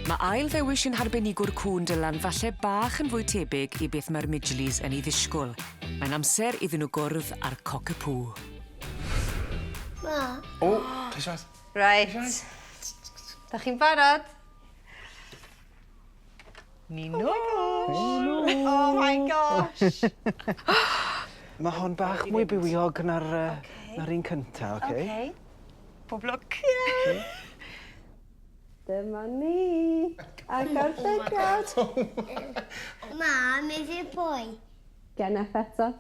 Mae ail ddewis ein harbenigwr cŵn Dylan falle bach yn fwy tebyg i beth mae'r Midgeleys yn ei ddisgwyl. Mae'n amser iddyn nhw gwrdd â'r cockapoo. Ma. O, please right. Reit. Da chi'n barod? Ni nôl! Oh my gosh! Mae hon bach mwy bywiog na'r okay. na'r un cynta, oce? Okay? Okay. Pob lwc. Yeah. Dyma ni. Agor llygad. Mam, is it boy? Geneth eto.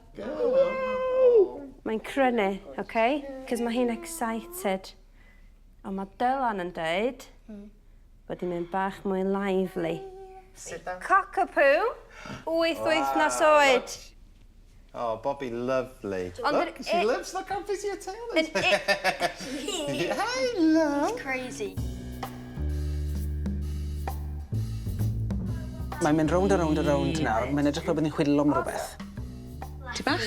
Mae'n crynu, okay? Cos mae hi'n excited. Ond mae Dylan yn dweud bod hi'n mynd bach mwy lively. Cockapoo, 8 wythnos oed. Oh, Bobby, lovely. Ond Look, she loves, look how busy her tail is. Hello. It's crazy. Mae'n mynd rownd a rownd a rownd nawr. Mae'n edrych fel bod hi'n chwilio am rhywbeth. Ti bach?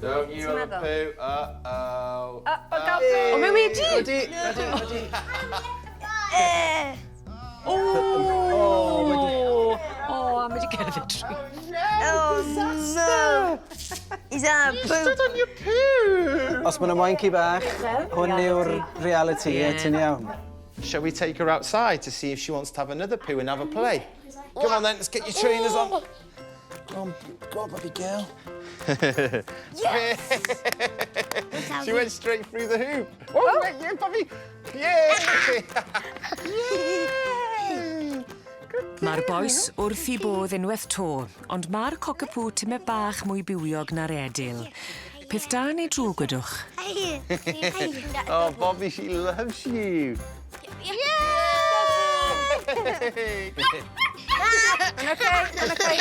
Don't you have a poo? Uh-oh. O, gael poo. O, mae wedi! Wedi, wedi, wedi. O! O, a mae wedi cerdded trwy. Oh, no. He's a poo. Stood on your poo. Os maen nhw moyn ci bach, hwn yw'r reality, ie, ti'n iawn. Shall we take her outside to see if she wants to have another poo and have a play? Come on then, let's get your trainers on. Go on, go on, baby girl. Yes! she went straight through the hoop. Oh, wait, yeah, Bobby. Yeah! Yay! Good Mae'r bois wrth i bodd unwaith 'to, ond mae'r cockapoo tymed bach mwy bywiog na'r edil. Peth da neu drwg, gwedwch? Oh, Bobby, she loves you. Mae'n oce, mae'n oce.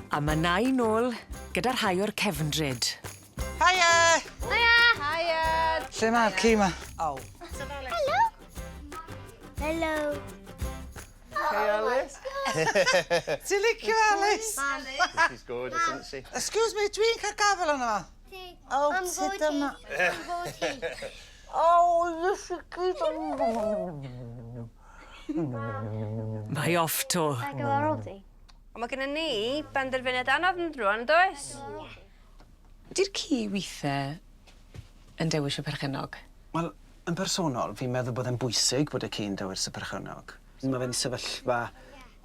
A mae nai nôl gyda rhai o'r cefndryd. Hiya! Hiya! Hiya! Lle mae'r ci ma? Oh. Hello. Hello. Hey, Alice. Ti'n licio Alice? She's gorgeous, isn't she? Excuse me, dwi'n cael gafel yna fo. Oh, I'm tyd yma. I'm 40. Oh, yes, you gyd. Mae off to. Go ar ôl ti. Ond mae gennym ni benderfyniad anodd yn rwan, does? Di'r ci weithiau yn dewis y perchennog? Wel, yn bersonol, fi'n meddwl bod e'n bwysig bod y ci'n dewis y perchennog. Mae fe'n sefyllfa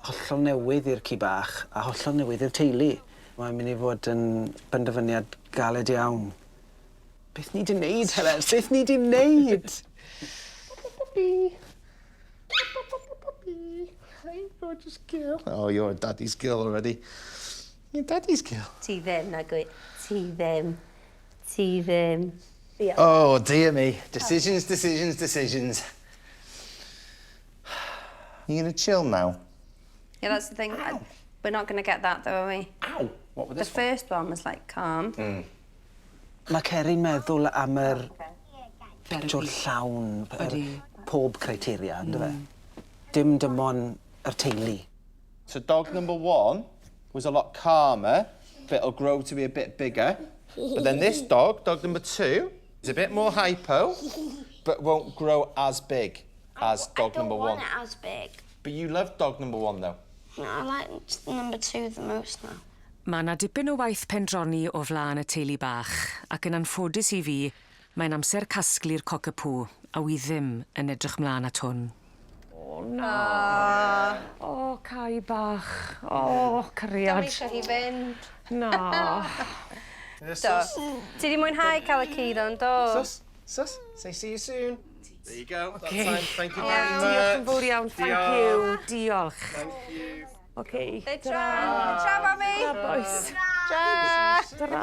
hollol newydd i'r ci bach a hollol newydd i'r teulu. Mae'n mynd i fod yn benderfyniad galed iawn. Beth ni 'di wneud, Helen? Beth ni 'di wneud? Bobby. Bobby. Hi, gorgeous girl. Oh, you're a daddy's girl already. You're daddy's girl. Ti ddim, nag wyt. Ti ddim. Ti ddim. Ia. Oh, dear me. Decisions, decisions, decisions. You gonna chill now? Yeah, that's the thing. We're not going to get that, though, are we? Ow! What with The this one? first one was like calm. Mae Ceri'n meddwl am yr pictiwr llawn, yr pob criteria, ynddo fe? Dim dim ond yr teulu. So dog number one was a lot calmer, but it'll grow to be a bit bigger. But then this dog, dog number two, is a bit more hypo, but won't grow as big as dog I don't number want one. it as big. But you love dog number one though. No, I like number two the most now. Mae yna dipyn o waith pendroni o flaen y teulu bach, ac yn anffodus i fi, mae'n amser casglu'r cockapoo, a wi ddim yn edrych mlaen at hwn. O na. O, Cai bach. O, cariad. Dim eisiau hi fynd. Na. Do. Ti di mwynhau cael y ci ddo, yn do? Sus, sus, say see you soon. There you go. That's Okay. time. Thank you very much. Diolch yn fawr iawn. Thank you. Diolch. Thank you. Okay. Tra. Tra, mami. Tra, boys. Tra. Tra.